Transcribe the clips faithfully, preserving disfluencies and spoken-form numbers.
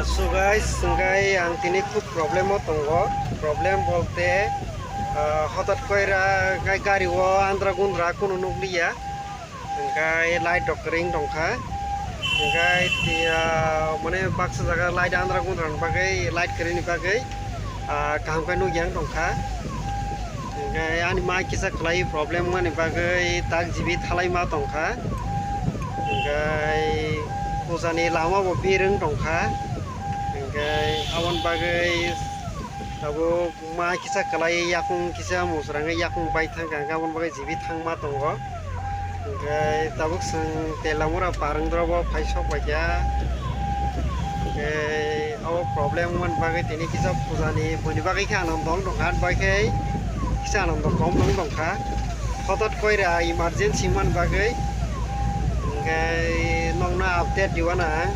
So guys, hwnkhe ang tini khub problem o tongo. Problem bolte, ah, hotat koira gai gari o andra gundra kunu nukliya. Hwnkhe light rok kwrwi wng tongkha. Hwnkhe, ah, mane baksa jaga light andra gundra ni bagwi, light kwrwi ni bagwi, ah, kaham khe nukya wng tongkha. Hwnkhe ani ma kisa kwlai problem wngmani bagwi tak jibi thalai ma tongkha. Hwnkhe pujani lama bo bir wng tongkha. Hwnkhe aboni bagwi tabuk ma kisa kwlai yakung kisa musrangwi yakung bai thangkha, hwnkhe aboni bagwi jibi thangma tongo. Hwnkhe tabuk chwng Telamura par wngdrobo phai sok paikha. Hwnkhe abo problem wngmani bagwi tini kisa pujani buini bagwi khe ang nang tong tongkha, bai khe kisa ang nang tong kom nang tongkha. Hotot koira emergency wngmani bagwi hwnkhe nokno update rwna ang.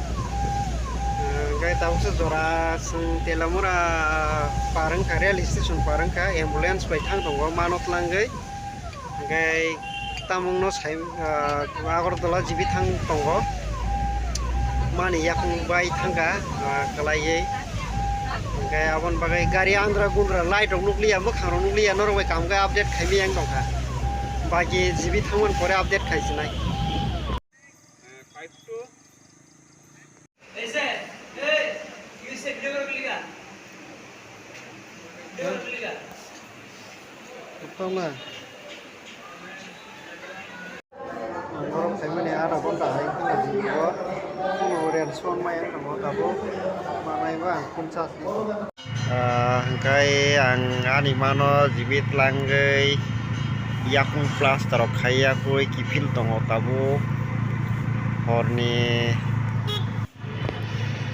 Hwnkhe tabuksa jora chwng Telamura par wngkha, rail station par wngkha, ambulance bai thang tongo mano twlangwi. Hwnkhe tamungno sai, ah, Agartala jibi thang tongo. Mani yakung bai thangkha, ah, kwlaiwi. Hwnkhe aboni bagwi gari andra gundra light rok nukliya, mwkhang rok nukliya, norok bai kaham khe update khaimaya wng tongkha. Baki jibi thangmani pore update khaisinai. Tongna. Ang borok phaimani aro bo kahai kheno jibio. Kuno ren son maya tongo tabuk. Manai ba ang phone charge ni. Ah, hwnkhe ang ani mano jibi tlangwi yakung plaster rok khai yakui kiphil tongo tabuk. Horni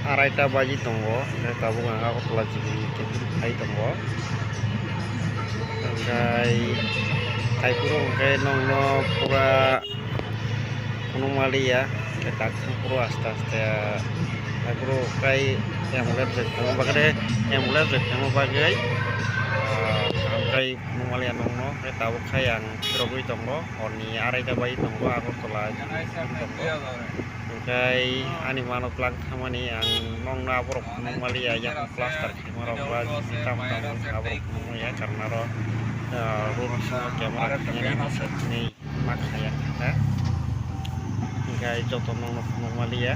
araita baji tongo, hwnkhe tabuk ang Agartala jibi kiphil khai tongo. Hwnkhe haiphuru hwnkhe nokno pura phunukmaliya, hwnkhe tak phuru aste aste haiphuru kai ambulance rok thangma bagwi, ambulance rok thangma bagwi, ah, hwnkhe phunukmaliya nokno, hwnkhe tabuk khai ang phirogwi tongo, horni araita bai tongo, Agartala tongo. Hwnkhe ani mano twlang thangmani ang nokno aborok phunukmaliya, yakung plaster khaimarok ba tam tam aborok phunukmaliya, karon aro, ah, room bisingo camera khainani masa hwnwi ma khaiya kha. Hwnkhe joto nokno phunukmaliya.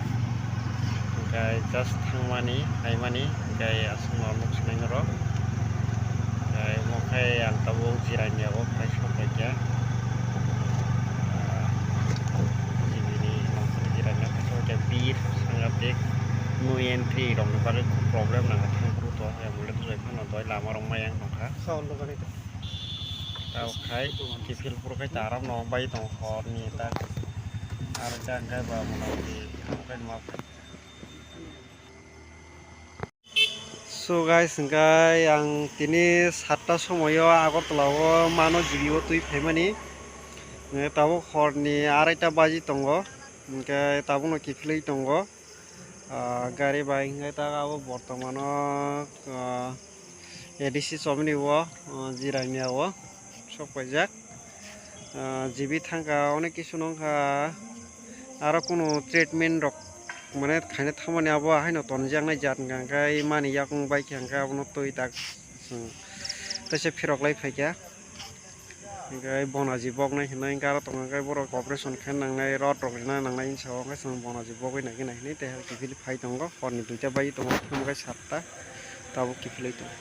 Hwnkhe just thangmani, phaimani, hwnkhe aswkno nuk sinai norok. Hwnkhe omo khe ang tabuk jirania o phai sok paikha. Jibini nokni jirania phai sok paikha, bir sangatik no entry rokni bagwi khub problem nangkha, thang phuru to ambulance bai phano doi lama rok maya wng tongkha. Tabuk khai kiphil phuru khai ta aram no bai tong horni ta. Aro ta hwnkhe ba motamoti tabuk khai ma. So guys, hwnkhe ang tini satta somoio Agartala o mano jibio twi phaimani. Hwnkhe tabuk horni araita baji tongo, hwnkhe tabukno kiphilwi tongo. Ah, gari bai hwnkhe ta abo bortomano, ah, A D C chomni o, ah, jirania o sok paijak. Ah, jibi thangkha, onek kisu nongkha, aro kunu treatment rok mane khaina thangmani abo haino tonjaknai jat hwnkha, hwnkhe mani yakung bai khe hwnkhe abono twi tak, hmm, teisa phirok lai phaikha. Hwnkhe bonaji boknai hinwi hwnkhe aro tongo, hwnkhe borok operation khe nangnai, rod rok rina nangnai hinwi sao, hwnkhe chwng bonaji bogwi naikhe naihinwi tei hai kiphilwi phai tongo, horni duita bai tongo, thumkhe satta tabuk kiphilwi tongo.